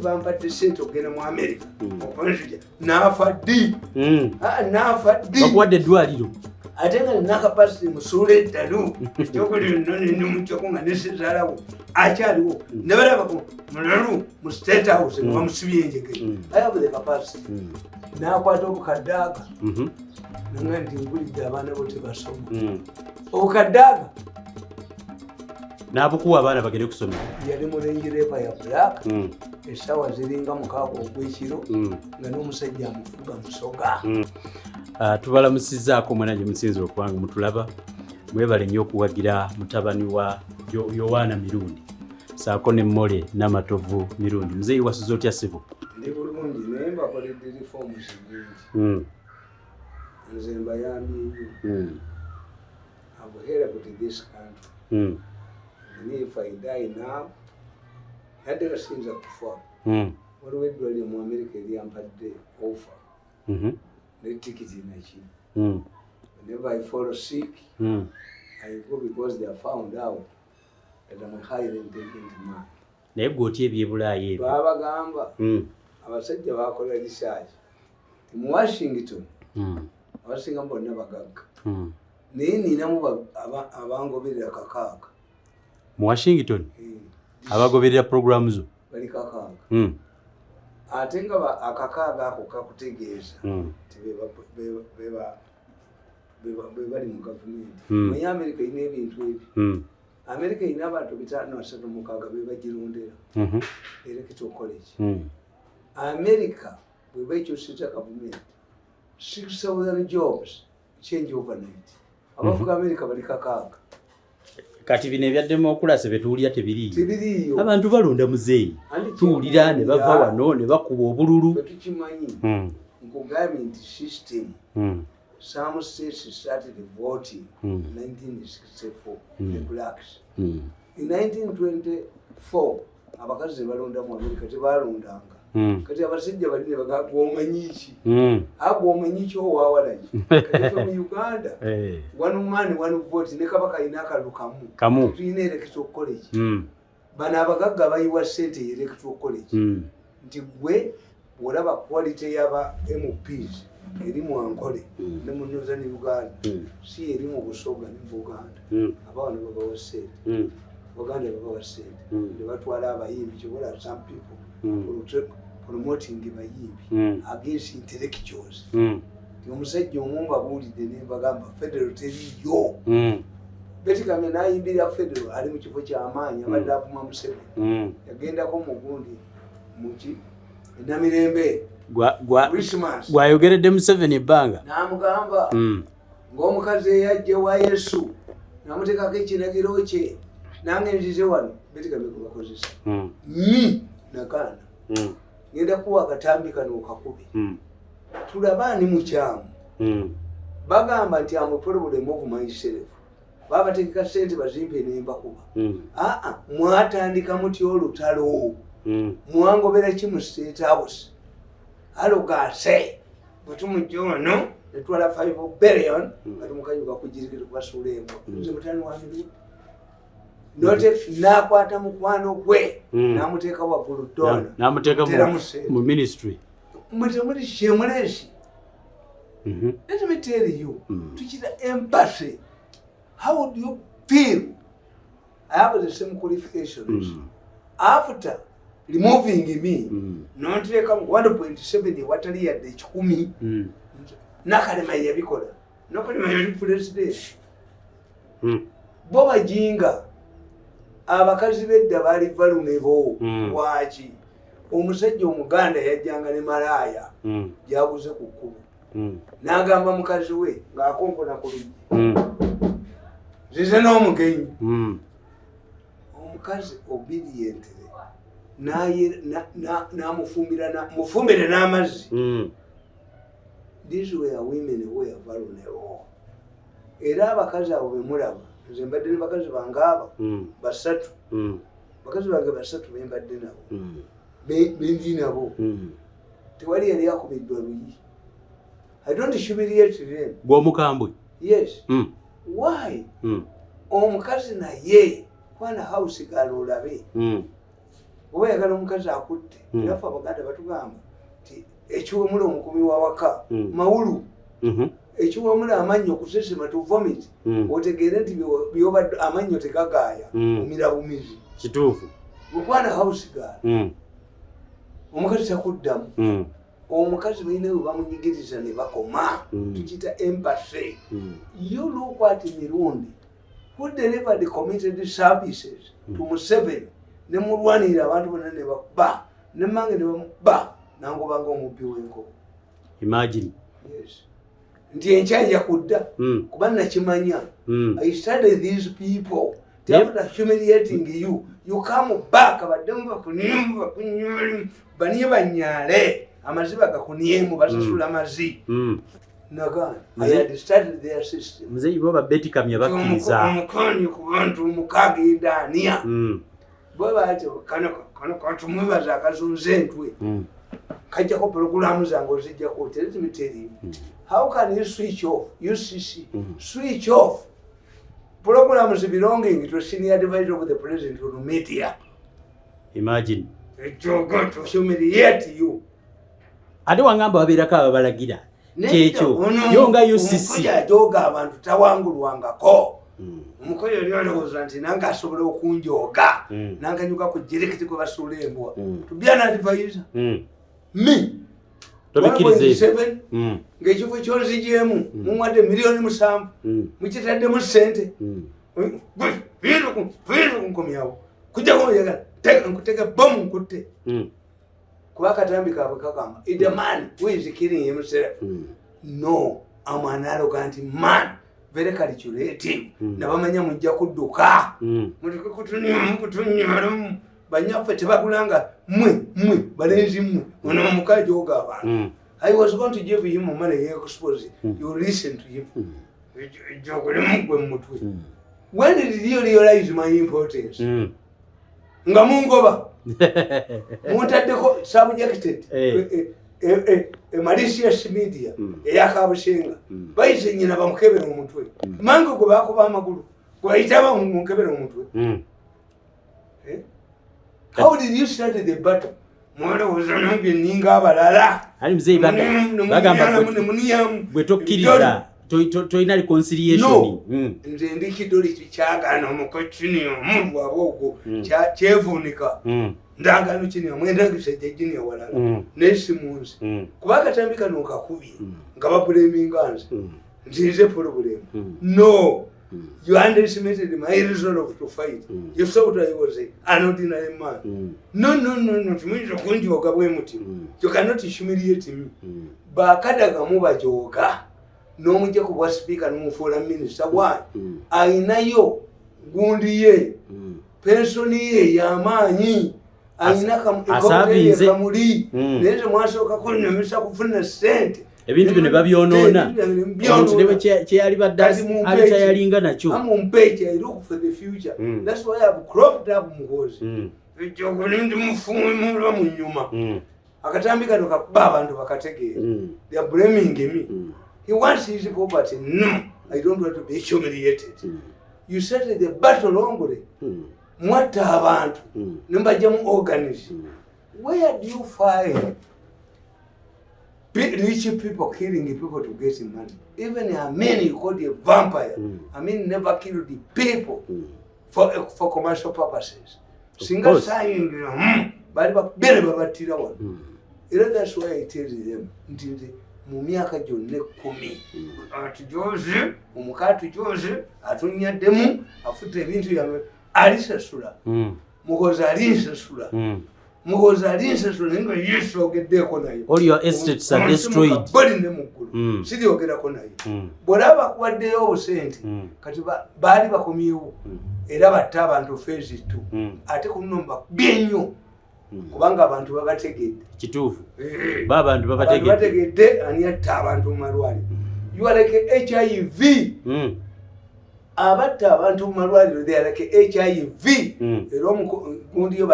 Bampadde sente okugenda mu America okunzija, naafa ddi? Ah, naafa ddi? Bakuwadde eddwaliro. Ate nga nina capacity, musuula eddalu ekyokulinonimukyoko nga nesezaalawo akyaliwo, nebalabako mulalu mu State House nga bamusibye enjegere. I have the capacity. Nakwata obukadaaga nanga nti ngulidde abaana bo tebasoma. Obukadaaga. N'abukuwa abaana bagende kusomera. Yali mu Range Rover ya black. Essaawa ziringa 6 ogw'ekiro, nga n'omusajja amufuga musoga. Ah, tubalamusizzaako mwena gye musinza okubanga mutulaba. Mwebale nnyo okuwagira mutabani wa Yowaana Mirundi saako ne Mmole Namatovu Mirundi. Muzeeyi, wasuze otya, ssebo? Ndi bulungi, naye mbakoledde reforms nyingi. Nze mbayambye nnyo. I've helped this country. And if I die now, yadde gasinza kufa. Waliwo eddwaliro mu America eryampadde offer ne tikiti naki. Whenever I fall sick, I go because they have found out that I'm a highly intelligent man. Naye gwe otya ebyebulaayi ebyo? Babagamba abasajja bakola research ti mu Washington abasinga bonna bagagga, naye ninamu abangoberera 6. Mu Washington? Eh. Abagoberera puroguramu zo? Bali 6. Ate nga akakaaga ako kakutegeeza nti be bali mu gavumenti. Naye Amerika erina ebintu ebyo. Amerika erina abantu 536 bebagirondera electoral college. America bweba ekyusiza gavumenti, 6000 jobs change overnight. Abavuga America bali 6. Kati bino ebya demokulasi betuwulira tebiriiyo. Tebiriiyo. Abantu balonda, muzeeyi. Anti Tuwulira ne bava wano ne bakuba obululu. Bwe tukimanyi. Nkugambye nti system, some states started voting 1964, the blacks. In 1924 abakazi tebalonda mu America, tebalondanga. Kati abasajja bali ne baga, "Gwomanyi ki? Agwomanyi ki owawalaki?" Kati ffe mu Uganda, one man, one vote, ne Kabaka alina akalulu kamu. Kamu. Tulina electoral college. Bano abagagga bayiwa sente electoral college. Nti gwe bwolaba quality y'aba MPs eri mu Ankole ne mu Northern Uganda, si eri mu Busoga ne mu Buganda. Aba wano babawa sente. Abaganda babawa sente ne batwala abayimbi. Kyobola some people promoting bayimbi against intellectuals. Ti omusajja omu mbabuulidde ne bagamba federal teriyo. Betikamye n'ayimbira federal, ali mu kifo kyamaanyi, abadde avuma Museveni. Yagendako mugundi muki enamirembe Christmas. Gwayogeredde Museveni ebbanga. N'amugamba ng'omukazi eyajja wa Yesu namuteekako ekinagiro kye, nange nzize wano betikamye kubakozesa. Mi nagaana. Ngenda kuwa akatambi kano okakube, tulabe ani mukyamu. Bagamba nti am problem of myself. Babategeka sente bazimpe nembakuba. Aa, mwatandika mutya olutalo? Mwangobera ki mu State House? Alogase bwe tumujja wano netwala 5 billion nga tumukanyuka kugirikira kubasuula embwa. Nze mutani wa Mirundi note nakwata mukwano gwe namuteeka waggulu dona. N'amuteeka Teramu ssente. mu ministry. Mwe temuli shameless. Let me tell you, tukira empathy. How do you feel? I have the same qualifications. After removing me, nonteekamu 1.7 ewatali yadde 100. Nakalema yabikola, Nakalema yali president. Bo bajinga abakazi bedda baali vulnerable. Waki omusajja omuganda yajjanga ne malaaya gyabuze ku kkubo, n'agamba mukazi we ng'akonkona ku luggi, "Zize n'omugenyi." Omukazi obediently n'amufumbira mufumbire n'amazzi. These were women who were vulnerable. Era abakazi abo bemulaba, nze mbadde ne bakazi bange aba basatu. Bakazi bange basatu bembadde nabo, bendi nabo, tewali yali akubiddwa luyi. I don't humiliate them. Gw'omukambwe. Yes. Why? Omukazi naye kwana house girl olabe. Oba oyagala omukazi akutte, era ffe Abaganda batugamba nti ekiwemula omukumi wawaka mawulu, ekiwemula amannyo kusesema, to vomit, otegeere nti byobadde amannyo tegagaaya, omira bumizi. Kituufu. Mukwana house girl, omukazi takuddamu. Omukazi balina bwe bamunyigiriza ne bakoma. Tukiyita empathy. You look at Mirundi, who delivered committed services to Museveni, ne mulwanirira abantu bonna ne bakuba ne mange ne bamuba nangobanga omubbi w'enkoko. Imagine. Yes, nti enkya nja kudda, kuba nakimanya. I study these people. After humiliating you, you come back, baddemu bakunyemu, bakunyemu, baniye banyale amaziba gakunyemu, basasula mazi. Nagaana. I had started their system. Muzeeyi, bo ba Beti Kamya bakkiriza. Omukonyi ku bantu mukaaga endaania. Bwe batyo kano kano katumwebaza akazunza entwe. Kajjako pulogulaamu zange ozijjako. Let me tell you. How can you switch off UCC? Switch off programs belonging to senior advisor of the president on media. Imagine. Ejogo to humiliate you. Ate wangamba babeerako ababalagira kyekyo yo nga UCC. Omukozi ajoga abantu tawangulwangako. Omukozi oli alowooza nti nange asobola okunjooga, nankanyuka ku jirikiti kwe basuula embwa. To be an advisor, me Tobikkiriza ebyo. 1.7, ng'ekifo kyonzigyemu mumwadde miliyoni 7, mukitaddemu sente. Nkomyawo kujjako njagala nkuteke bomu nkutte, kuba akatambi kaabwe kagamba, "The man who is killing himself." No, am an arrogant man, very calculative. Nabamanya mujja kudduka. Muleke kutunyamu kutunyalamu, banyaffe tebagulanga mmwe, mmwe balenzi mmwe, ono omukaji oga abantu. I was going to give him money, he expose. You listen to him. Ejjogolemu gwe mu mutwe. When did you realize my importance? Nga mungoba muntaddeko subjected malicious media eyakabusenga. Bayise nyina bamukebera omutwe. Mange gwe bakuba amagulu gwe bayita bamukebera omutwe. Eh? How did you start the battle? Mwalowooza nange ninga abalala. Ali muzeeyi, bagamba bwe tokkiriza tolina reconciliation. No. Nze ndi kidoli kikyagaana omukokini omulwaba ogwo. Kyevuunika. Ndagaano kini omwendagisa jejini ewalala, naye si mu nsi, kuba akatambi kano kakubye nga bablaminga nze nti nze problem. No, you underestimated my resolve to fight. You thought I was an ordinary man. No, no, no, no, timuyinza okunjoga bwe muti. You cannot humiliate me. Bakadagamu bajoga n'omujja ku bwa sipiika n'omufuula minisita. Why? Ayinayo gundi ye, pensoni ye y'amaanyi, ayina Asaavinze. kamuli. Naye nze mwasooka kunnemesa kufuna sente. Ebintu bino babyonoona. Ebintu byange ne Omuntu ne bwe mbyonoona. kyeyali badde Kati mumpe ali eki. kyayalinga nakyo. Amumpeeki, I look for the future. That's why I've cropped up Muhoozi. Ejjogo ndi mufuumulwa mu nyuma. Akatambi kano kakuba abantu bakategeera. They are blaming me. He wants his property. No, I don't want to be humiliated. You started the battle wrongly. Mwatta abantu ne mbajjamu organs. Where do you find rich people killing people to get money? Even Amin, you called a vampire. Amin never killed the people for commercial purposes. Of Singa course. sayingira bali bakubere babattira wano. Era that's why I tell them nti nze mu myaka gyonna 10 atujoze omuka, atujoze, atunyaddemu, afutta ebintu byange, alisasula. Muhoozi alinsasula. Muhoozi alinsasula, naye nga yesoogeddeeko naye. All your estates are destroyed. Bali ne mu ggulu. Siryogerako naye. Bw'olaba bakuwaddeyo obusente, kati baali bakomyewo era batte abantu phase two. Ate ku luno mbakubye nnyo, kubanga abantu babategedde. Kituufu. Eh. Ba abantu Abantu babategedde. bategedde ani atta abantu mu malwaliro. You are like HIV. Abatta abantu mu malwaliro, they are like HIV. Era gundi yo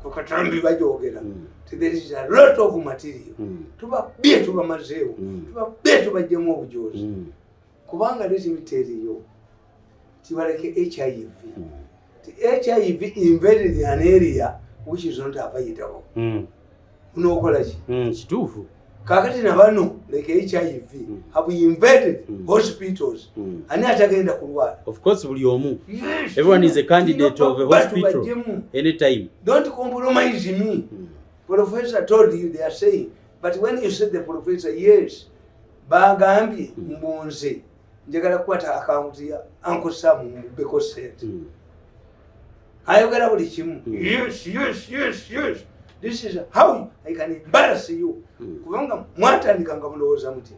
ku katambi bajogera. There is a lot of material. Tubabye tubamazeewo. Tubabye tubajjemu obujozi. Kubanga let me tell you, tibaleke HIV. Ti HIV invaded an area. which is not available. Unookola ki? Kituufu. Kakati nabano like HIV have invaded hospitals. Ani atagenda kulwala? Of course, buli omu. Yes. Everyone is a candidate of a hospital Batubajjemu. Anytime. Don't compromise me. Professor told you, they are saying, but when you said the professor, yes, bagambye mbunze njagala kukwata akawunti ya Uncle Sam mubeko sente. Ayogera buli kimu. Yes, this is how I can embarrass you. Kubanga mwatandika nga mulowooza mutya?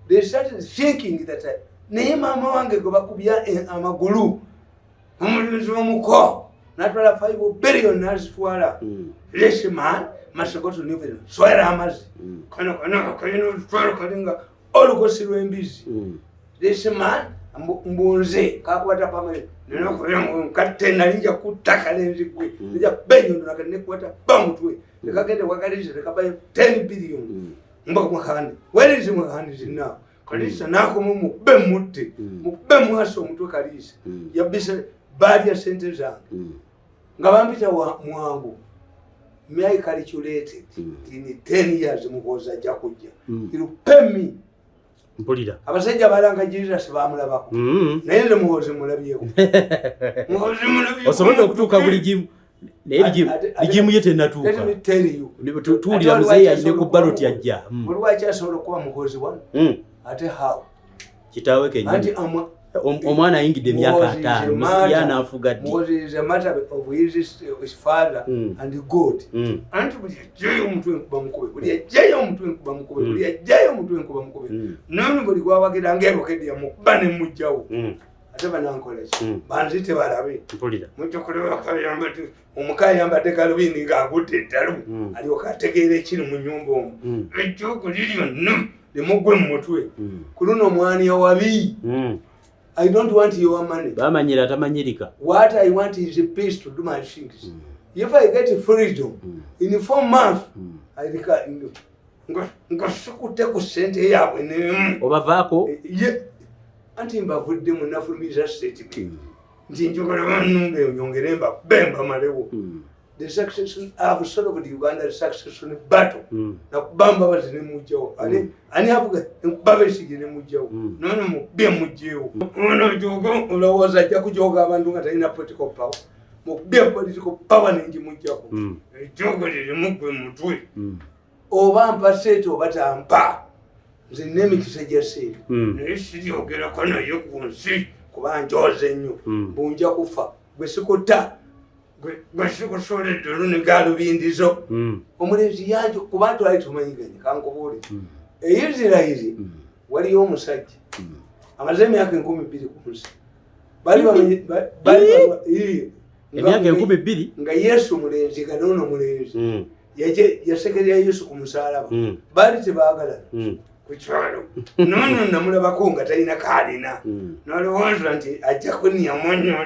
They started thinking that naye maama wange gwe bakubya amagulu, omulinzi omuko natwala 5 billion nazitwala. This man must go to New Zealand. Swera amazzi. Kano kano kalina olutwalo kalinga olugosi lw'embizi. This man mbunze kakwata pamwe nkatte nali nja kutta kalenzi gwe. Nja benyondo nakati nekwata ba mutwe. Nekagenda wakaliza nekabayo 10 billion. Mba mwakani. Where is mwakani now? Kalisa nakoma mukube mutte. Mukube mwasa omutwe Kalisa. Yabisa balya sente zange. Nga bampita wa mwangu. May I calculated in 10 years Muhoozi ajja kujja. He'll pay me. Mpulira. Abasajja balanga Jesus bamulabako. Naye nze Muhoozi mulabyeko. Muhoozi mulabyeko. Osobodde okutuuka buli gimu. Naye ligimu ye tennatuuka. Let me tell you. Tuwulira Ate muzeeyi waliwo alina ku ballot ajja. Waliwo akyasobola okuba Muhoozi wano. Ate how? Kitaawe kennyini. Anti amwa Omwana ayingidde emyaka Muhoozi is a 50, matter- ye anaafuga ddi? Muhoozi is a matter of his father and God. Anti buli ajjayo omutwe nkuba mukube, buli ajjayo omutwe nkuba mukube, buli ajjayo omutwe nkuba mukube. Nono buli gwawagira ng'ebukedde yamukuba ne mujjawo. Ate banankola ki? Banzite balabe. Mpulira. Mujja kulaba ayambadde galubindi ng'agudde eddalu. Alyoka ategeera ekiri mu nnyumba omwo. Ejjoogo liri lyonna limugwe mu mutwe. Ku luno omwani wabi. I don't want your money. Bamanyira atamanyirika. What I want is a peace to do my things. If I get freedom in 4 months, I nga sikutte ku ssente yaabwe nemu. Obavaako? Ye anti mbavuddemu, nafulumiza statement nti njagala bannumbe nyongere mbakube mbamalewo. The succession, I have solved Uganda succession battle. Nakuba Mbabazi ne mujjawo. Ani avuga nkuba Besigye ne mujjawo. Nono mukubye mujjewo. Ono jogo olowooza ajja kujoga abantu nga talina political power. Mukubye political power nengi mujjako. Ejjogo liri mugwe mutwe. Oba mpa sente oba tampa. Nze nina emikisa gya sente. Naye siryogerako naye ku nsi kuba njoze nnyo. Bunja kufa. Gwe sikutta. Gwe sikusuula eddulu ne galubindizo. Omulenzi yanjo kuba twali tumanyiganye, kankubuulire. E Isirayiri waliyo omusajja amaze emyaka 2000 ku nsi. Bali bamanyi bali Emyaka 2000? Nga Yesu mulenzi, nga noono mulenzi. Yaje yasekerera Yesu ku musaalaba. Baali tebaagalana ku kyalo. Noono namulabako nga talina kaalina. Nalowooza nti ajja kunyamu nnyo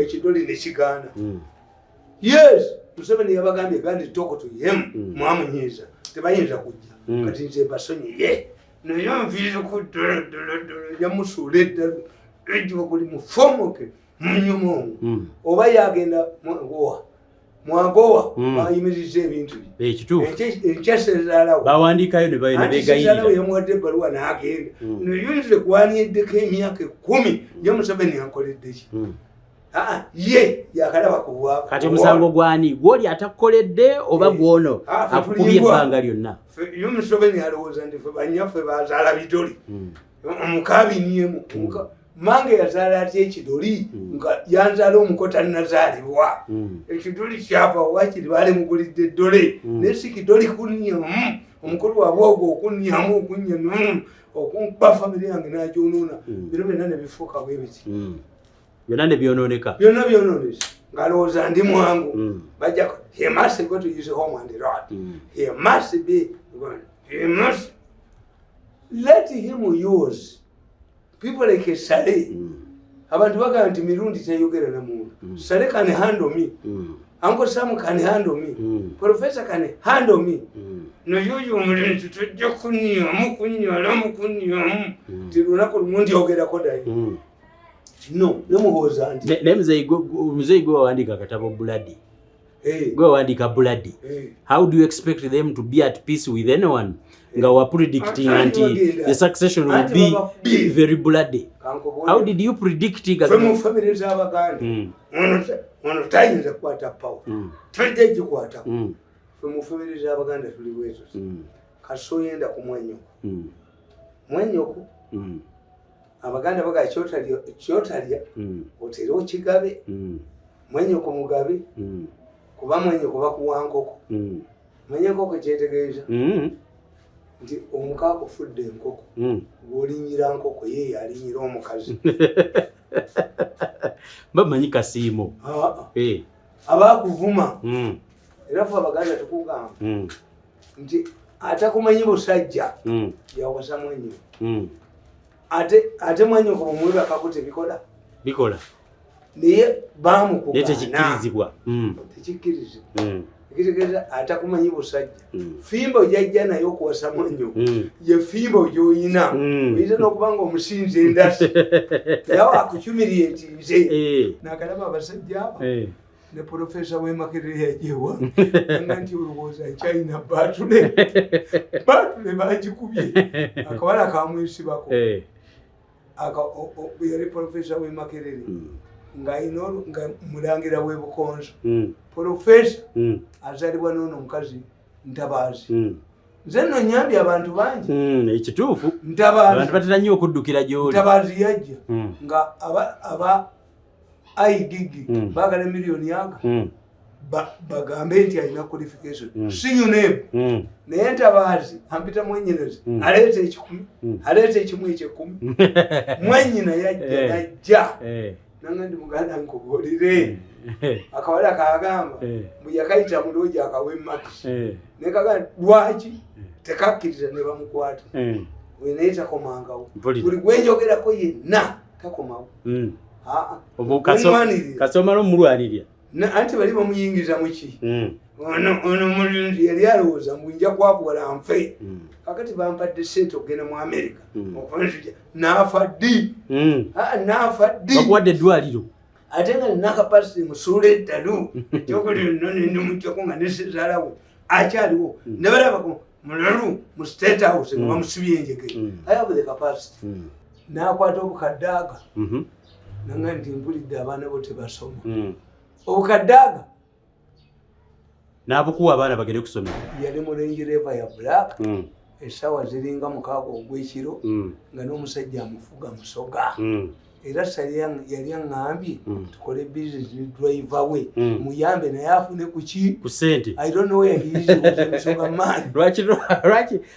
ekidoli ne kigaana. Yes, Museveni yabagambye gandi talk to him. Mwamunyiiza. Tebayinza kujja. Kati nze mbasonyiye. Naye nviireko ddala ddala ddala yamusuula eddalu. Ejjuba kuli mufomoke munyuma omwo. Oba yagenda mwagowa. Mwagowa bayimiriza ebintu bye. Ekituufu. Enkya sezaalawo. Bawandiikayo ne Anti sezaalawo beegayirira. Yamuwadde ebbaluwa n'agenda. Naye nze gwaniyeddeko emyaka 10 ye Museveni yankoledde ki? Aa, ye yakalaba ku bwavu. Kati omusango gwani? Gwoli atakukoledde oba Eh. gwono Ah, ffe akukubye tulimbwa. ebbanga lyonna? Ye Museveni alowooza nti ffe bannyaffe bazaala bidoli. Omukabiniemu mange yazaala atya ekidoli nga yanzaala omuko tannazaalibwa? Ekidoli kyava wakiri baali mugulidde eddole. Naye si kidoli kunyamu omukulu waabwe ogwo okunyamu okunyamu okunkuba famire yange n'agyonoona. Bino byonna ne bifuuka bwe biti. Byonna ne byonooneka. Byonna byonoonese ng'alowooza ndi mwangu. Bajja, he must go to his home and rot. He must be, he must let him use people like Saleh. Abantu bagamba nti Mirundi tayogera na muntu. Saleh can handle me. Uncle Sam can handle me. Professor can handle me. Naye oyo omulenzi tojja kunyamu kunyalamu kunyamu ti lunaku lumu ndyogerako naye. No, nemubuuza nti Naye muzeeyi gwe wawandiika akatabo Buladi. Gwe wawandiika bloody. How do you expect them to be at peace with anyone nga wa predicting Anti nti bagenda. the succession will Anti be bababbi. very bloody? Kankubuulire. How did you predict nga- Ffe mu famire z'Abaganda, ono tayinza kukwata power, tojja gikwatako. Ffe mu famire z'Abaganda tuli bwetuti. Kasoyenda ku mwenyoko, mwenyoko. Abaganda bagaa kyotalya otere okigabe. Mwenyoko mugabe, kuba mwenyoko bakuwa nkoko. Manye enkoko kyetegeeza? Nti omuka akufudde enkoko, bw'olinyira nkoko, ye yalinyira omukazi. Bamanyi kasiimo. Aa, abakuvuma. Era fe Abaganda tukugamba nti atakumanyi busajja yawasa mwenyoko. Ate mwenyoko bwemwebakako tebikola. Bikola. Naye Naye bamukugaana. tekikkirizibwa. Tekikkirizibwa. Ekitegeeza atakumanyi busajja, fimbo gyajja naye okuwasa mwenyoko, ye fimbo gy'oyina. Oyinza n'okuba nga omusinza endasi, yawe akucumirye nti nze nakalaba abasajja abo. Ne profesa w'e Makerere yajewa nga nti olowooza nkyalina batule, batule bagikubye akawala kamwesibako. Yali profesa w'e Makerere, ng'alina nga mulangira w'e Bukonzo. Profesa azaalibwa n'ono omukazi Ntabaazi. Nze nno nyambye abantu bangi. Ekituufu abantu Ntabaazi batera nnyo okuddukira gy'oli. Ntabaazi yajja nga aba IGG baagala miliyoni aga bagambe nti alina qualification, si UNEB. Naye Ntabaazi ampita mwenyinazi. Aleeta 100, aleeta ekimu ekyekumi. Mwenyina yajja, najja nanga ndi muganda nkubuulire. Akawala kagamba mbu yakayita mulungi akawe makisi, nekagaa lwaki tekakkiriza ne bamukwata. Naye takomangawo. Mpulira. Buli gwenjogerako yenna takomawo. Aa. Obu Bamwanirira. Kasomala omulwanirira. Anti bali bamuyingiza muki? Ono mulinzi yali alowooza mbu nja kwakuwala nfe. Kakati bampadde sente okugenda mu America okunzija, naafa ddi? Aa, naafa ddi? Bakuwadde eddwaliro. Ate nga nina kapasite musuula eddalu ekyokulino nendimujjako nga nesezaalawo akyaliwo, nebalabako mulalu mu State House nga bamusibye enjegere. I have the capacity. Nakwata obukadde aga, nanga nti mpulidde abaana bo tebasoma. Obukadde aga N'abukuwa abaana bagende kusomera. Yali mu Range Rover ya black, essaawa ziringa 6 ogw'ekiro, nga n'omusajja amufuga musoga. Era Sali yali aŋŋambye tukole business ne driver we, muyambe naye afune kuki? Ku ssente. I don't know where he is, was a musoga man.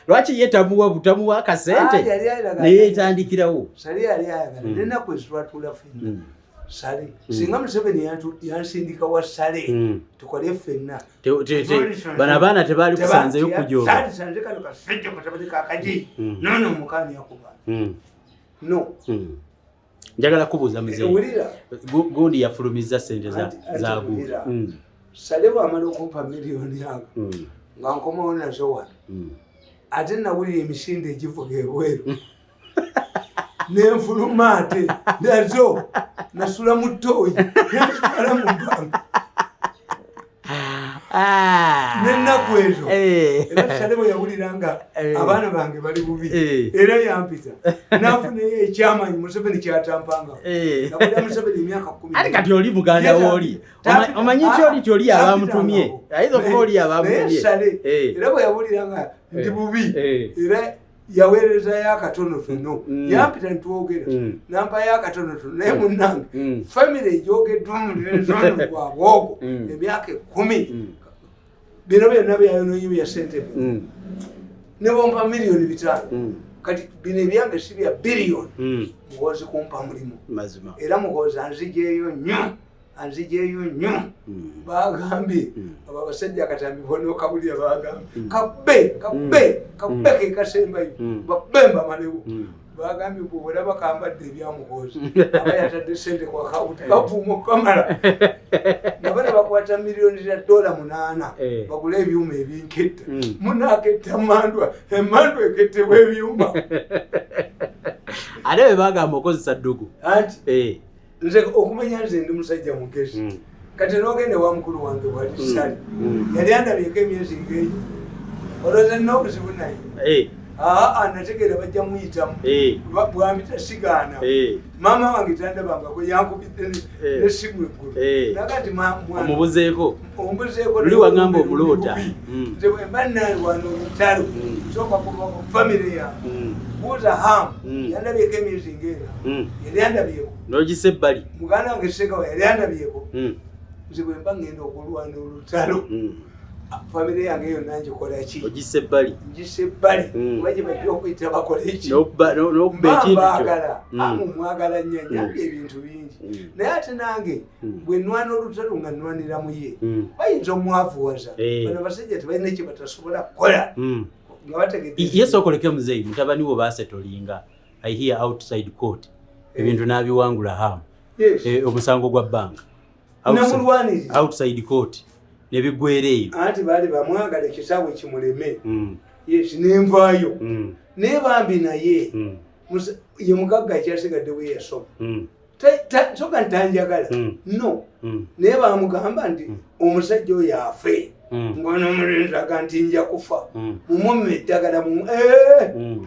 Lwaki ye tamuwa akasente? Ah, yali ayagala. Naye etandikirawo. Sali yali ayagala. Nenaku ezitwatula ffenna, Sale, singa Museveni yansindika wa Sale, tukole ffenna. Bano abaana tebaali kusanzeyo kujooga. Saalisanze kano kasajja katabani kakaji. Nono mukani yakuba no. Njagala kubuuza muzeeyi. Wulira. Gundi yafulumizza sente Anti za gundi. wulira. Sale bwamala okumpa miliyoni ago, nga nkomawo nazo wano, ate nawulira emisinde egivuga ebweru, nenfuluma, ate nazo nasula mu ttooyi, nenzitwala mu banka. N'ennaku ezo, era Sale bwe yawulira nga abaana bange bali bubi, era yampita nafuneyo ekyamanyi Museveni kyatampanga. Nakulira Museveni emyaka 10. Ate kati oli muganda wooli. Omanyi kyoli kyoli abamutumye, ayinza okuba oli Naye abamutumye. Sale, era bwe yawulira nga ndi bubi, era yaweerezayo akatonotono. Yampita ntwogera, nampayo akatonotono. Naye munnange, famire egyogeddwa omulenzono gwabwogo emyaka 10, bino byonna byayonoonye bya sente, ne bompa miliyoni 500. Kati bino ebyange si bya biliyoni. Muhoozi kumpa mulimu. Mazima. Era Muhoozi anzijeeyo nnyo, anzijeeyo nnyo. Bagambye abo abasajja akatambi bona okabulira, bagambye kabbe, kabbe, kabbe ke kasembayo, babbe mbamalewo. Bagambye bwolaba kambadde ebyamuhoozi, aba yatadde sente ku akawunti, kavuuma okukamala. Nabo ne bakwata miliyoni za dola 8, bagule ebyuma ebinketta. Munaketta mandwa, emandwa ekettebwa ebyuma. Ate bwe bagamba okozesa ddugu. Anti nze okumanya nze ndi musajja mugezi. Kati nogenda ewa mukulu wange walisali, yali andabyeko emyezi ngeeyo, olowooza nina obuzibu naye? Aa, nategeera bajja muyitamu. Bwambita sigaana. Maama wange tandabangako, yankubidde nesimu eggulu. Naga nti, "Mwana, Omubuzeeko. Ombuzeeko." Luli wagamba omuloota. Nze bwe mba nalwana olutalo, nsooka kuva ku famire yange. Buuza Hamu, yandabyeko emyezi ngeera. Yali andabyeko? N'ogisa ebbali. Muganda wange Sekawa yali andabyeko? Nze bwe mba ngenda okulwana olutalo, famire yange yonna ngikola ki? Ogisa ebbali. Ngisa ebbali. Kuba gye bajja okuyita bakola eki? N'okuba Mba ekintu kyo. mbaagala. Amu mwagala nnyo, nyambye ebintu bingi. Naye ate nange bwe nwana olutalo nga nwanira mu ye, bayinza omwavuwaza. Bano basajja tebalina kye batasobola kukola nga bategedde. Ye sookoleke muzeeyi, mutabani wo baasetolinga, I hear outside court, ebintu n'abiwangula Hamu. Yes. Omusango gwa banka. Namulwanirira. Outside court nebiggwera eyo. Anti baali bamwagala ekisaawe kimuleme. Yes, nenvaayo. Naye bambi naye ye mugagga akyasigadde bwe yasoma. Soka ntanjagala. No. Naye bamugamba nti omusajja oyo afe. Ngonomulenzi aga nti nja kufa. Mumumme eddagala mu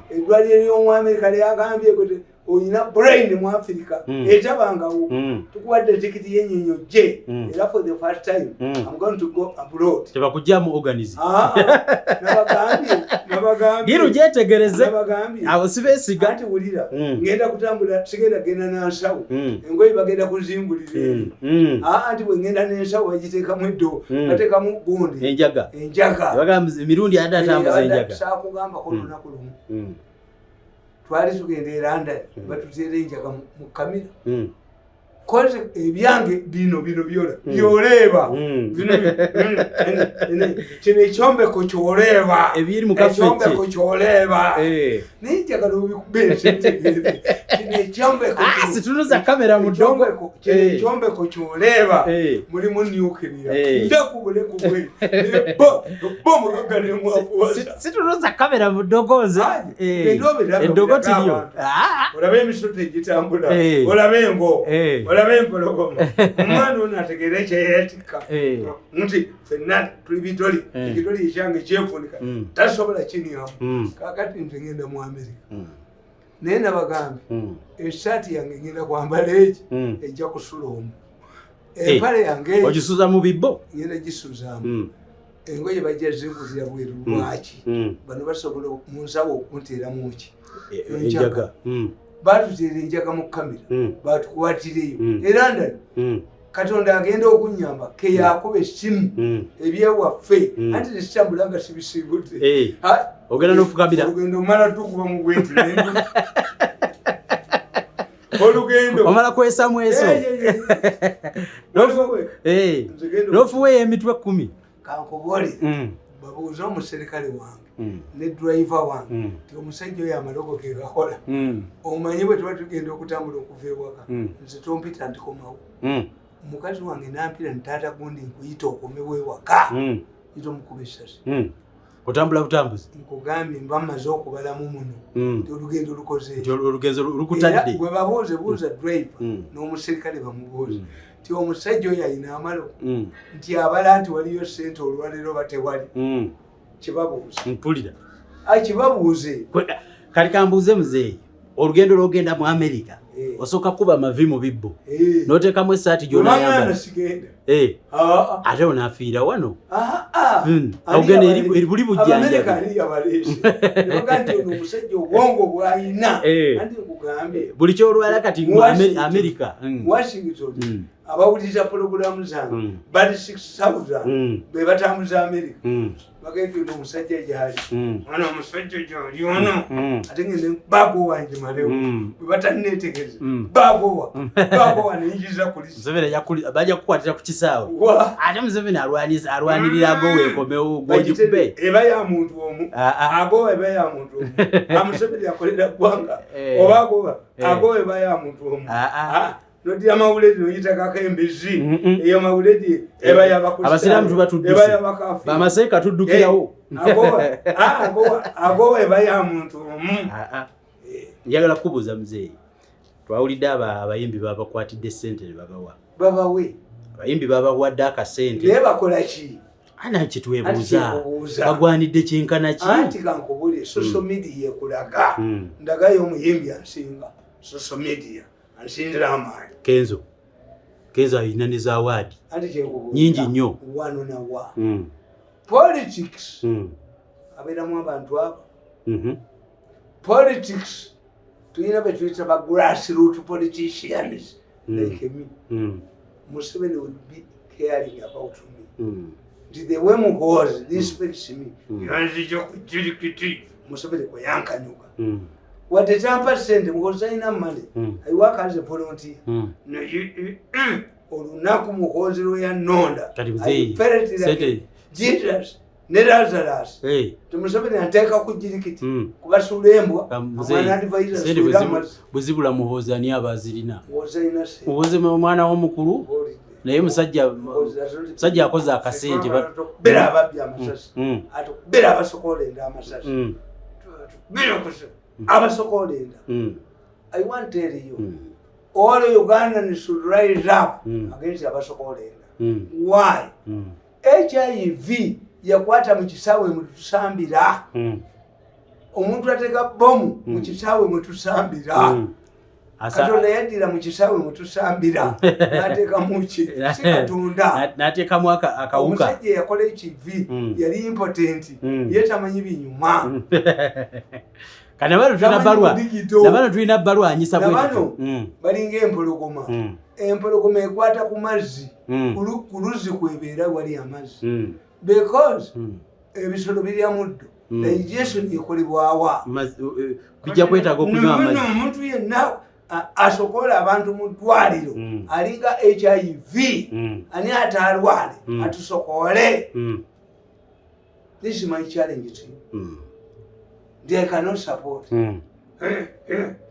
eddwaliro ly'omu Amerika lyagambye kuti olina brain mu Africa etabangawo. Tukuwadde tikiti y'ennyonyi ojje. Era for the first time I'm going to go abroad. Tebakugyamu organism. Ah, ah, nabagambye, nabagambye. Giru gyetegereze. Nabagambye. Abo sibeesiga. Anti wulira, ngenda kutambula, sigenda genda nansawo. Engoye bagenda kuzingulira eri. Aa, anti bwe ngenda n'ensawo bagiteekamu eddo, bateekamu gundi. Enjaga. Enjaga. Bagamba emirundi adde atambuza enjaga. Saakugambako olunaku lumu twali tugenda e London, batuteera enjaga mu kamera. Koze ebyange bino bino byola byoleeba. Bino kino ekyombeko kyoleeba. Ebiri mu kaffe. Ekyombeko kyoleeba. Naye njagala obikube ntegeere kino ekyombeko. Ah, situnuza kamera mu ddogo. Kino ekyombeko kyoleeba. Mulimu nuclear. Ndakubulekubwe bo bo mugagga nemwakuwasa. Situnuza kamera mu ddogo nze. Aye, genda obirabe, Eddogo obirabe tiriyo. abantu. Ah. Olabe emisota egitambula. Olabe engo. Olabe empologoma. Omwana ono ategeere ekyeyetikka nti fenna tuli bitoli. Ekitoli ekyange kyefunika. Tasobola kinyamu. Kakati nze ngenda mu Amerika. Naye nabagambye, esaati yange ngenda kwambala eki, ejja kusula omu. Empale yange egi, Ogisuza mu bibbo. Ngenda gisuzaamu. Engoye bajja zingulira bweru. Lwaki? Bano basobola mu nsawo okunteeramu ki? Enjaga. Enjaga. Batuteera enjaga mu kamera. Batukwatireyo. Era ndala, Katonda agenda okunyamba keyakuba essimu ebyewaffe. Anti nesitambula nga sibisiibudde. Ogenda n'ofukamira. Olugendo omala tukuba mu bwenti olugendo. Omala kwesa mweso. Eh, eh, eh. Nze N'ofuweeyo emitwe 10. Kankubole. Babuuze omuserikale wange ne driver wange ti omusajja oyo amaloko ge gakola. Omanyi bwe tuba tugenda okutambula okuva ewaka, nze tompita ntikomawo. Omukazi wange nampira nti, "Taata gundi, nkuyita okomewo ewaka." Yita omukuba essasi. Otambula butambuzi. Nkugambye mba mmaze okubalamu muno nti olugendo lukoze. Nti olugenzo Era lukutadde. gwe babuuze, buuza driver n'omuserikale bamubuuze nti omusajja oyo ayina amaloko, nti abala nti waliyo sente olwaleero oba tewali. Kibabuuze. Mpulira. Akibabuuze. Kati kambuuze muzeeyi, olugendo lwogenda mu Amerika, osooka kuba mavi mu bibbo, n'oteekamu essaati Bwebangana gy'onayambala. sigenda. Eh, ate onaafiira wano. Ah, ah. Ogenda eri buli Abamerika bujjanjabi. ani yabaleese nebaga nti ono omusajja obwongo bw'ayina. Anti nkugambye, Buli kyolwala kati mu Washington. Amerika. Washington, abawuliriza pologulamu zange bali 6000 be batambuza Amerika. Bagenda ono omusajja gyali. Ono omusajja gyali ono. Ate ngende bagowa njimalewo. Bwe bataneetegereza, bagowa bagowa neyingiza kulisi. Museveni bajja kukukwatira ku kisaawe. Wa? Ate Museveni alwanirira agowa ekomewo gwogikube. Eba ya muntu omu. Ah, ah. Agowa eba ya muntu omu. Amuseveni akolera ggwanga. Eh. Oba agoba, agowa eba ya muntu omu. Ah, ah. Ah, nodira mawuledi noyitakako embizi. Eyo mawuledi eba yabakristaayo, Abasiraamu tuba tudduse. eba yabakafiiri. Bamaseeka tuddukirawo. Eh, agowa eba ya muntu omu. Ah, ah. Njagala kukubuuza muzeeyi, twawulidde abayimbi babakwatidde ssente ne babawa. Babawe. Abayimbi babawadde akasente. Naye bakola ki? Ana Anti kitwebuuza, kyenkubuuza. Bagwanidde kyenkana ki? Anti kankubulye, social media ekulaga. Ndagayo omuyimbi ansinga social media, ansinzira amaanyi. Kenzo, Kenzo alina ne za award. Anti kyenkubuuza, Nyingi nnyo. Wano nawa politics abeeramu abantu abo. Politics tulina betuyita ba grassroot politicians like me. Museveni would be caring about me. Nti the way Muhoozi respects me, yanzija ku jirikiti Museveni kwe yankanyuka. Wadde tampa sente, Muhoozi talina money. I work as a volunteer. Naye olunaku Muhoozi lwe yannonda, Kati muzeeyi, I felt like Jesus ne Lazarus. Hey. Ti Museveni anteeka ku jirikiti kubasuula embwa. Muzeeyi, Omwana advisor sente asuula amazzi. bwezibula, Muhoozi ani aba azirina? Muhoozi alina sente. Muhoozi mwana w'omukulu. Mpulidde. Naye musajja Muhoozi asobola- musajja akoze akasente. Atukubira ababbi amasasi. Atukubira abasokola enda amasasi. Atukubira abasokola enda. I want to tell you, all Ugandans should rise up against abasokola enda. Why? HIV yakwata mu kisaawe mwe tusambira. Omuntu ateeka bomu mu kisaawe mwe tusambira. Katonda yaddira mu kisaawe mwe tusambira n'ateekamu ki? Si Katonda. N'ateekamu akawuka. Omusajja eyakola HIV yali impotent. Ye tamanyi binyuma. Kati nabano tulina Tamanyi balwa budigito. Nabano tulina balwanyisa bwe Nabano tutyo. Balinga empologoma. Empologoma ekwata ku mazzi. Ku luzzi kwebeera wali amazzi because ebisolo birya muddo. Digestion ekolebwawa? Bijja kwetaaga okunywa Nno amazzi. Omuntu yenna asokola abantu mu ddwaliro alinga HIV. Ani ataalwale atusokole? This is my challenge to you. They cannot support.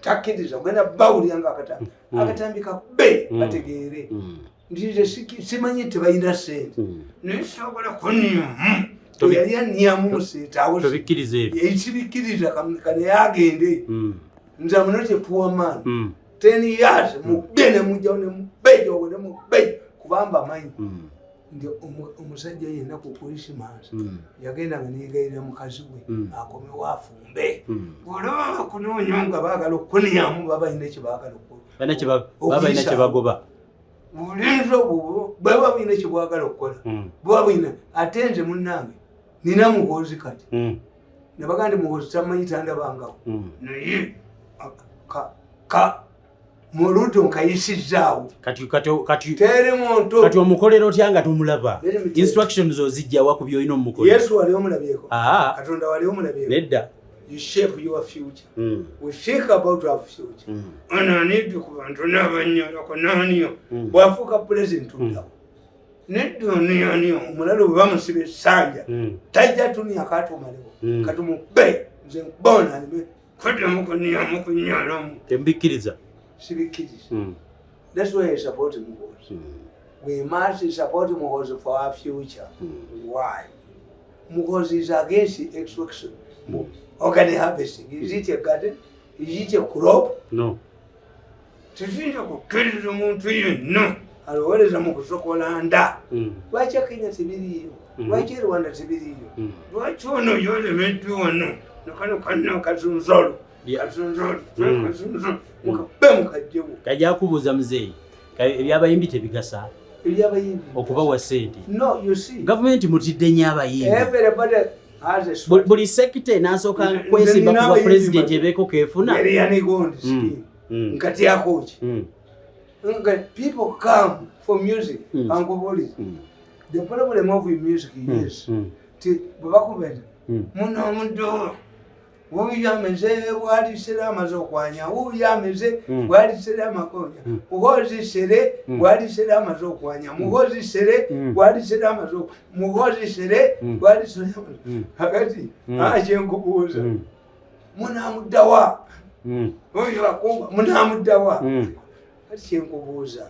Takkiriza ogenda bawulira nga akatambi. Akatambi kakube bategeere nti nze simanyi tebalina sente. Naye sobola kunyamu. Yali anyamu museetawo. Tobikkiriza ebyo. Ekibikkiriza kane agende. Nze am not a poor man. 10 years mubbe ne mujjawo ne mubbejowe ne mubbejo kubamba manyi nti omusajja yenna ku Christmas yagendanga neyegayirira mukazi we akomewo afumbe. Olaba bakunoonya nga baagala okkunyamu, baba balina kyebaagala okukola. Baba balina kyebagoba. Bulinzi obwo bwaba bulina kyebwagala okukola. Bwaba bulina. Ate nze munnange nina Muhoozi kati. Nabaga nti Muhoozi tamanyi, tandabangako. Naye ka muluto nkayisizaawo. Kati kati kati Teri muntu. Kati omukolera otya nga tomulaba? Let me tell you. Instructions ozijjawa ku byolina omukolera? Yesu wali omulabyeko? Aa. Katonda wali omulabyeko? Nedda. You shape your future. We think about our future. Ono anidde ku bantu n'abanyalako naaniyo. Bw'afuuka pulezidenti tuddawo nedda oniyaniyo omulalo bwe bamusiba essanja. Tajja tunia katumalewo. Katumube nze nkubona aleme kuddamu kuniyamu kunyalamu. Tembikkiriza. Sibikkiriza. That's why I support Muhoozi. We must support Muhoozi for our future. Why? Muhoozi is against extraction, organ harvesting. Is it a garden? Is it a crop? No. Tetuyinza kukkiriza omuntu yenna alowooleza mu kusokola nda. Lwaki Kenya tebiriiyo? Lwaki e Rwanda tebiriiyo? Lwaki ono yolemeddwa wano nakano kanna kazunzolo? Kazunzolo. Kazunzolo mukabe mukajjewo. Kajja kubuuza muzeeyi, ebyabayimbi tebigasa? Ebyabayimbi? Okubawa sente. No, you see, Gavumenti mutidde nnyo abayimbi. Everybody has a Buli sector enasooka Nze kwesimba nina kuba abayimbi pulezidenti ebeeko keefuna. Yali gondi scheme. Nkatyako ki? Nga people come for music. Ankubuli, the problem of music is ti bwe bakubera muno omuddo wuuyo ameze bwalisera amaze okwanya, wuuyo ameze bwalisera amakonya. Muhoozi sere bwalisera amaze okwanya, Muhoozi sere bwalisera amaze Muhoozi sere bwalisera amaze. Kakati akyenkubuuza, munamuddawa? Oyo akunga munamuddawa? Kati kyenkubuuza,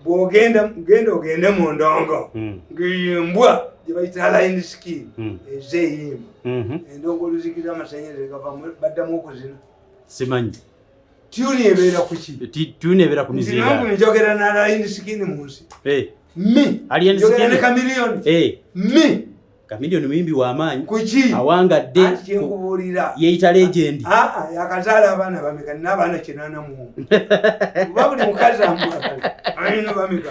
bwogenda genda ogende mu ndongo ng'embwa gye bayita line skin eze eyimba. Endongo oluzikiriza amasanyalaze gava baddamu okuzina. Simanyi. Tune ebeera kuki? Tune ebeera ku Nti mizinga. nange njogera n'Alien Skin mu nsi. Eh, Me. Alien Njogera Skin. ne Chameleone. Eh, Me. Chameleone muyimbi w'amaanyi. Kuki? Awangadde. Anti kyenkubuulira. Yeeyita legend. Aa, yakazaala abaana bameka? Nina abaana 81. Kuba buli mukazi amwagala. Alina bameka?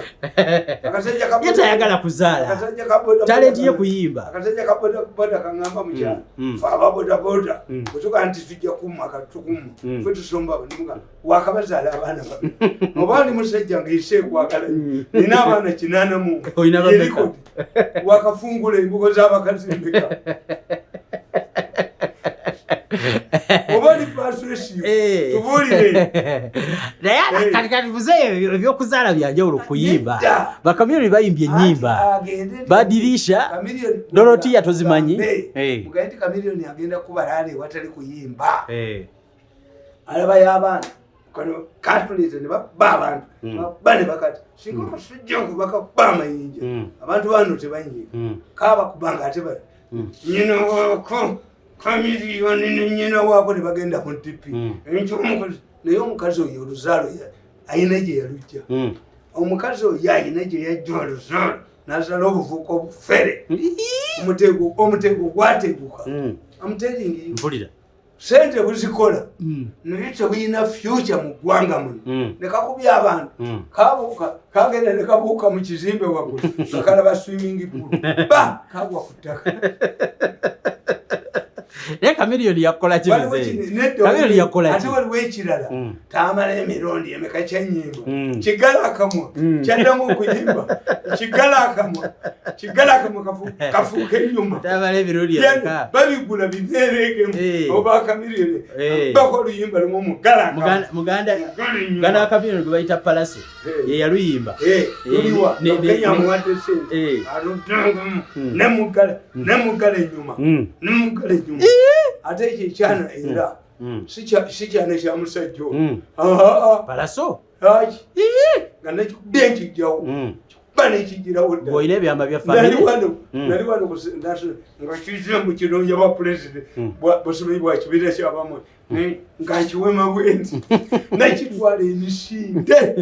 Akasajja ka Ye tayagala kuzaala. Akasajja ka boda. Talent ye kuyimba. Akasajja ka boda boda kaŋŋamba mukyalo. Fe aba boda boda. Bwe tugaa nti tujja kumma katukumma. Ffe tusomba abo wakabazaala abaana babiri. Oba ndi musajja ng'ese ekwagala nnyo. Nina abaana 81. Olina bameka? Yerikodi. Wakafungula embugo z'abakazi mmeka? Oba oli persuasive. Tubuulire. Naye Eh. kati muzeeyi, ebyokuzaala byanjawulo kuyimba. Nedda. Ba Chameleone bayimbye ennyimba. Anti agende Badirisha. Chameleone- Dorotia tozimanyi? Gambe. Eh. Mugambe nti Chameleone agenda kubalaala ewatali kuyimba. Eh. Alabayo abaana kano katuleeta ne babba abantu. Babba ne bakati singa omusujja okubakakuba amayinja. Abantu bano tebanyiiga. Kaabakubanga ate ba nyina waako Chameleone ne nyina waako ne bagenda ku ntipi. Enkyo omukazi, naye omukazi oyo oluzaalo ayina gye yalujja. Omukazi oyo ayina gye yajja oluzaalo n'azaala obuvuuka obufere. Omutego gwateguka. I'm telling you. Mpulira. Sente buzikola naye tebuyina future mu ggwanga muno. Ne kakubya abantu. Kabuuka, kagenda ne kabuuka mu kizimbe waggulu nga kalaba swimming pool, ba kagwa ku ttaka. Naye Chameleone yakola ki, Waliwo muzeeyi? nedda, Chameleone yakola ate ki? waliwo ekirala. Tamala emirundi emeka kyenyimba. Kigala akamwa. Kyaddamu okuyimba kigala akamwa, kigala akamwa kafuuka ennyuma. Tamala emirundi Yani, emeka? Babigula bibeerekemu. Eh. Oba Chameleone Eh. bako oluyimba lumu mugala akamwa. Muganda Mugala ennyuma. muganda wa Chameleone gwe bayita Palase Eh. ye yaluyimba. Eh, luliwa? Ne Kenya amuwadde sente. Aluddangamu nemugala nemugala ennyuma. Nemugala ennyuma. Ate ekyo ekyana era si kyana kya musajja oyo. Palaso. Aki nga nekikubye nkijjawo. Kikuba nekijjirawo ddala. Bw'olina ebyama bya Nali famire. wano, nali wano nga kize mu kirungi bwa pulezidenti busomanyi bwa kibiina kyabamwe nga nkiwema bwe nti nakitwala emisinde.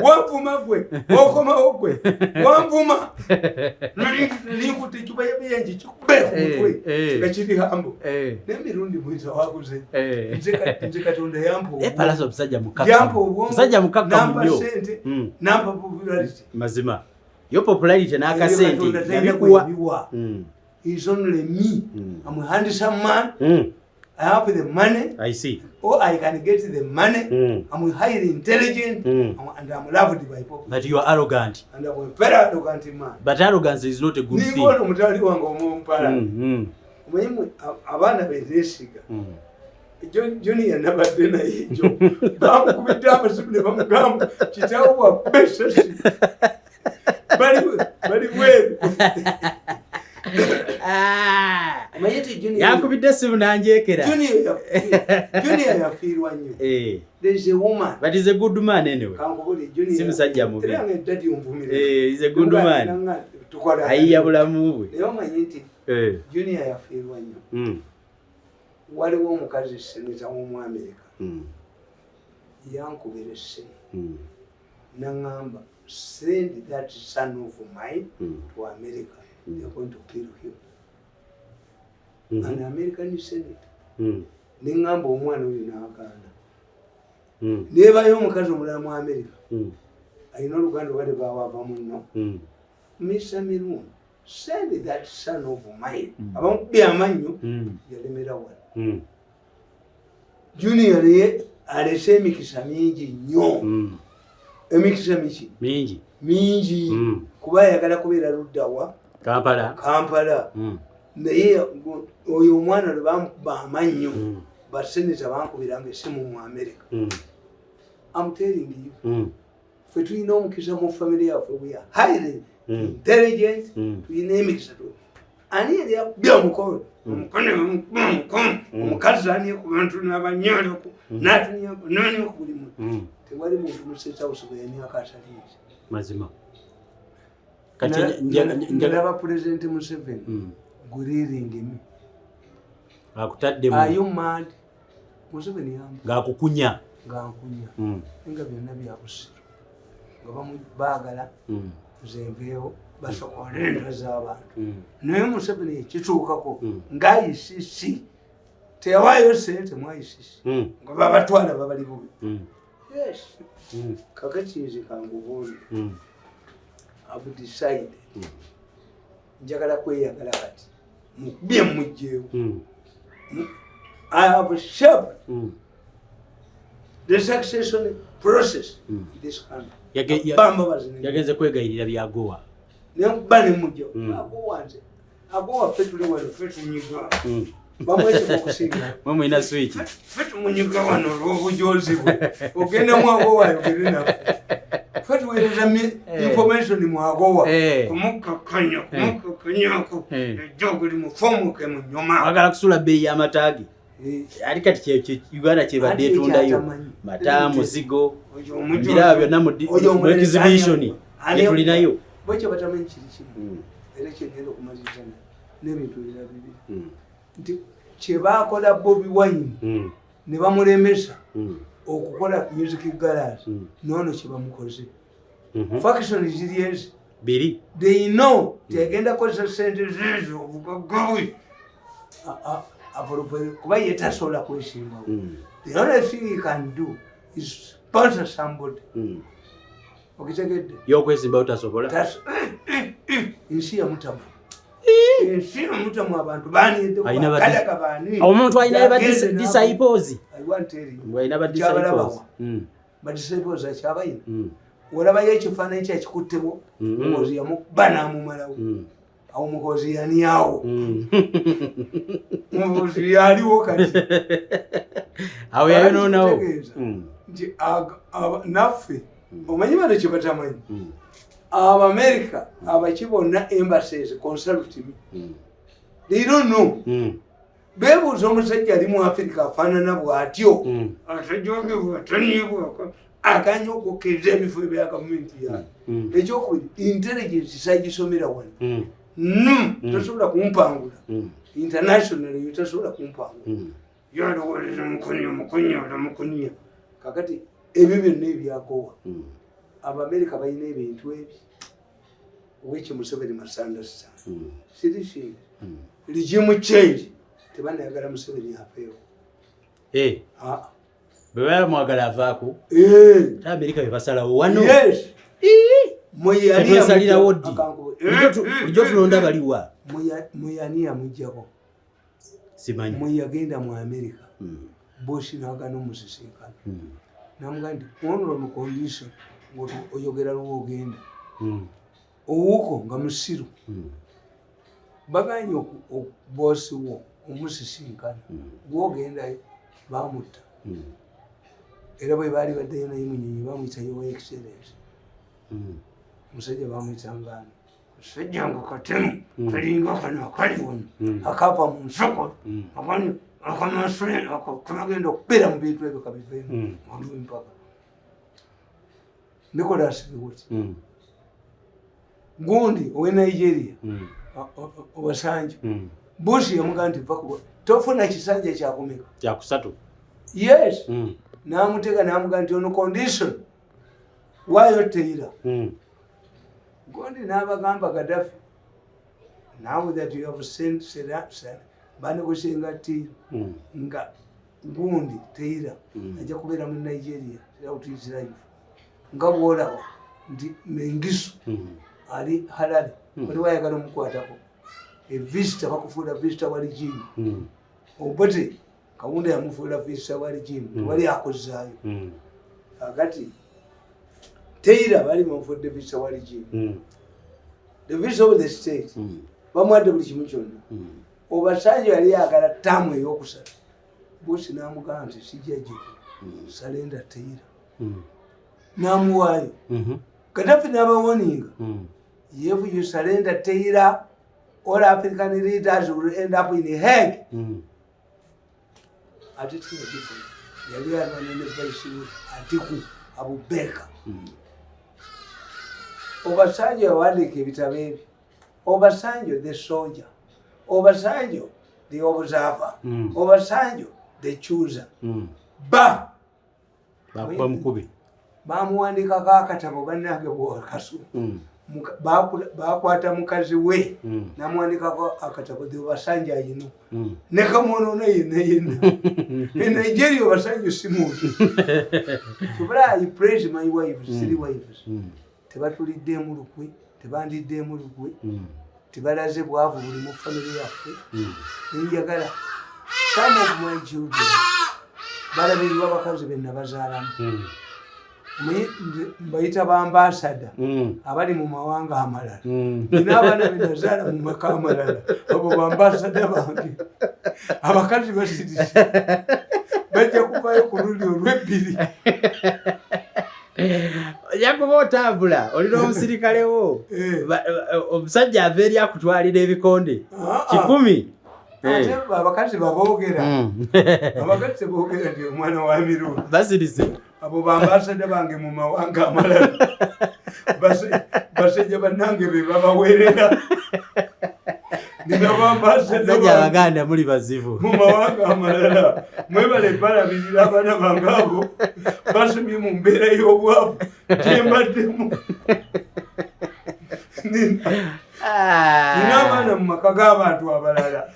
Wanvuma gwe, okomawo gwe wanvuma. Nali nkutte ecupa yabiyengi kikube ku mutwe. Eh, eh. Nga kiri hambo. Eh. N'emirundi mwita waguze. Eh. Nze Katonda yampa Eh, obwongo. Palaso musajja Yampa mukakkamu. obwongo, Musajja mukakkamu nampa nnyo. sente, nampa popularity. Mazima yo popularity n'akasente Katonda talina yabikuwa. gwe yabiwa. Is only me. I'm a handsome man. I have the money, I see. or I can get the money. I'm highly intelligent, and I'm loved by people. But you are arrogant. And I'm a very arrogant man. But arrogance is not a good thing. Ninga ono mutali wange omumpala. Omanyi abaana beneesiga. Junior nabadde naye jo bamukubidde amasimu ne bamugamba kitaawo bwakuba esasi bali bweru. Ah. Omanyi nti Yankubidde essimu nanjeekera. Junior yafiirwa nnyo. Eh. There is a woman. But he's a good man anyway. Kankubule Junior. Si musajja mubi. Era nga eddadi onvumire. Eh, he's a good man. Tukola. Ayiya bulamu bwe. Naye omanyi nti Eh. Junior yafiirwa nnyo. Waliwo omukazi seneta w'omu America yankubira essimu naŋŋamba, "Send that son of mine to America. They are going to kill him." An American senator. Neŋŋamba omwana oyo n'agaana. Neebayo omukazi omulala mu America alina oluganda oba tebawaava muno. "Mr Mirundi, send that son of mine." Abamukubye amannyo. Yalemera wano. Junior naye alese emikisa mingi nnyo. Emikisa miki? Mingi. Mingi. Kuba ayagala kubeera luddawa? Kampala. Kampala. Naye oyo omwana lwe bamukuba amannyo, baseneta bankubiranga essimu mu America. I'm telling you. Ffe tulina omukisa mu famire yaffe, we are highly intelligent. Tulina emikisa. Ani yali akubye omukono, omukono omukono omukazi ani ku bantu n'abanyoleko n'atunyako nanyoko buli muntu. Tewali muntu mu State House bwe yanyako ataliizi. Mazima. Kati Nalaba President Museveni grilling me. Akutaddemu. "Are you mad?" Museveni yamba. Ng'akukunya. Nga nkunya. Nga byonna bya busiru, nga baagala nze nveewo basokole enda z'abantu. Naye Museveni ekituukako nga ICC teyawaayo sente mu ICC nga babatwala babali bubi. Yes. Kakati nze kankubuulire, have decided, njagala kweyagala kati mukubye mugjeewo. I have shaped the succession process in this country. Bamba bazine. Yagenze kwegayirira byagowa. Nenkuba nemujja. Agowa nze, agowa ffe tuli wano, ffe tunyiga. Bamwesiga okusinga. Mwe mulina switch. Ffe tumunyiga wano olw'obujozi bwe. Ogenda mu agowa ayogere naffe. Ffe tuweereza information mu agowa. Kumukakkanya, kumukakkanyako. Ejjoogo limufomuke mu nnyuma. Mwagala kusula bbeeyi y'amata ge. Ali kati Uganda kyebadde Ate etundayo ekyatamanyi. mata, muzigo, Oyo omujozi- ebiraba byonna mu oyo mu omulenzi exhibition gyetulinayo. Bo kye batamanyi kiri kimu, era kyengenda okumaliriza nayo n'ebintu ebirala bibiri, nti kyebakola Bobi Wine ne bamulemesa okukola music galas, noono kyebamukoze. Faction ziri ezi Biri. They know tegenda kukozesa sente zizo, obugagga bwe kuba ye tasobola kwesimbawo. The only thing he can do is sponsor somebody. Okitegedde? Y'okwesimbawo tasobola. Ensi yamutamu, ensi yamutamu, abantu banidde. Alina Kadaga bani? Omuntu alina ba Yagende disciples. I want to tell you. Alina ba Kyabalabawa. disciples. Ba disciples akyabayina. Olabayo ekifaananyi kyakikuttebwo. Mukozi yamukuba n'amumalawo. Awo Mukozi yani awo. Mukozi yaliwo kati. Awo yayonoonawo. Kitegeeza nti naffe omanyi bano kye batamanyi, Abamerika abaki bonna, embassies consult me. They don't know. Beebuuza omusajja ali mu Afirika afaanana bw'atyo, atajogibwa, tanyibwako, aganya okukkiriza ebifo ebya gavumenti yayo. Ekyokubiri, intelligence sagisomera wano. No, tosobola kumpangula. International yo tosobola kumpangula. Yalowoleza mukunya, mukunya, mukunya. Kakati ebyo byonna ebyakowa, Abamerika balina ebintu ebi which Museveni must understand. Sirisinga regime change, tebanayagala Museveni afeewo. Eh, Ah. bwe baba mwagala avaako, Eh. ate Amerika bye basalawo wano. Yes. Mwe Tetwesalirawo ddi? Akankubu- Bulijjo tulonda baliwa? Mwe yani yamuggyako. Simanyi. Mwe yagenda mu America, Bush nagana omusisinkana. Namugaa nti only on condition nga oyogera lwogenda owuko nga musiru. Baganye bosi wo omusisinkana, gwogendayo bamutta. Era bwe baali baddeyo naye munyonyi, bamuyita Your Excellence. Omusajja bamuyita ngaani, kasajja nga katemu, kalinga kano akali wano, akava mu nsoko, akani akamasule ako kabagenda okubeera mu bintu ebyo kabiveemu. Waliwo empaka Nicholas Biwott, gundi owe Nigeria, Obasanjo. Bush yamugaa nti va kuba tofuna kisanja kyakumeka. Kyakusatu. Yes. Namutega namugaa nti on condition waayo Taylor. Gundi n'abagamba Gaddafi, now that you have sent banegosenga Taylor, nga gundi Taylor ajja kubeera mu Nigeria throughout his life, nga bwolaba nti Mengistu ali Harare. Waliwo ayagala omukwatako evisitor, bakufuula visitor wa regime. Obote Kawunda yamufuula visitor wa regime. Tewali akozaayo. Kakati Taylor bali bamufudde visitor wa regime, the visitor of the state. Bamuwadde buli kimu kyonna. Obasanjo yali yagala term eyokusatu. Bush namugamba nti sijja giku surrender Taylor. Namuwaayo. Gaddafi n'abawarninga, if you surrender Taylor, all African leaders will end up in Hague. Ate tiyagifuna, yali alwana ne vice we Atiku Abubakar. Obasanjo yawandiika ebitabo ebyo, Obasanjo the soldier, Obasanjo the observer, Obasanjo The chooser. Ba Bakuba mukubi. Bamuwandikako akatabo, bannange, bwakasu. Bakwata mukazi we, namuwandikako akatabo, the Obasanjo ayino, ne kamwonona yenna yenna. E Nigeria Obasanjo si muntu. Kyobula I praise my wives, three wives. Tebatuliddeemu lukwe, tebandiddeemu lukwe, tebalaze bwavu buli mu famire yaffe. Nenjagala some of my children balabirirwa bakazi be nabazaalamu. Omanyi nze mbayita ba ambassador abali mu mawanga amalala. Nina abaana benazaala mu maka amalala, abo ba ambassador bange. Abakazi basirise, bajja kuvayo ku luli olwebbiri. Ojja kuba otambula olina omusirikale wo. Omusajja ava eri akutwalira ebikonde 100. Ate abakazi baboogera. Abakazi teboogera nti omwana wa Mirundi. Basirise. Abo ba ambassador bange mu mawanga amalala. Basajja bannange be babaweerera. Nina ba ambassador Abasajja bange Abaganda muli bazibu. mu mawanga amalala. Mwebale balabirira abaana bange abo basomye mu mbeera y'obwavu gyembaddemu. Nina abaana mu maka g'abantu abalala.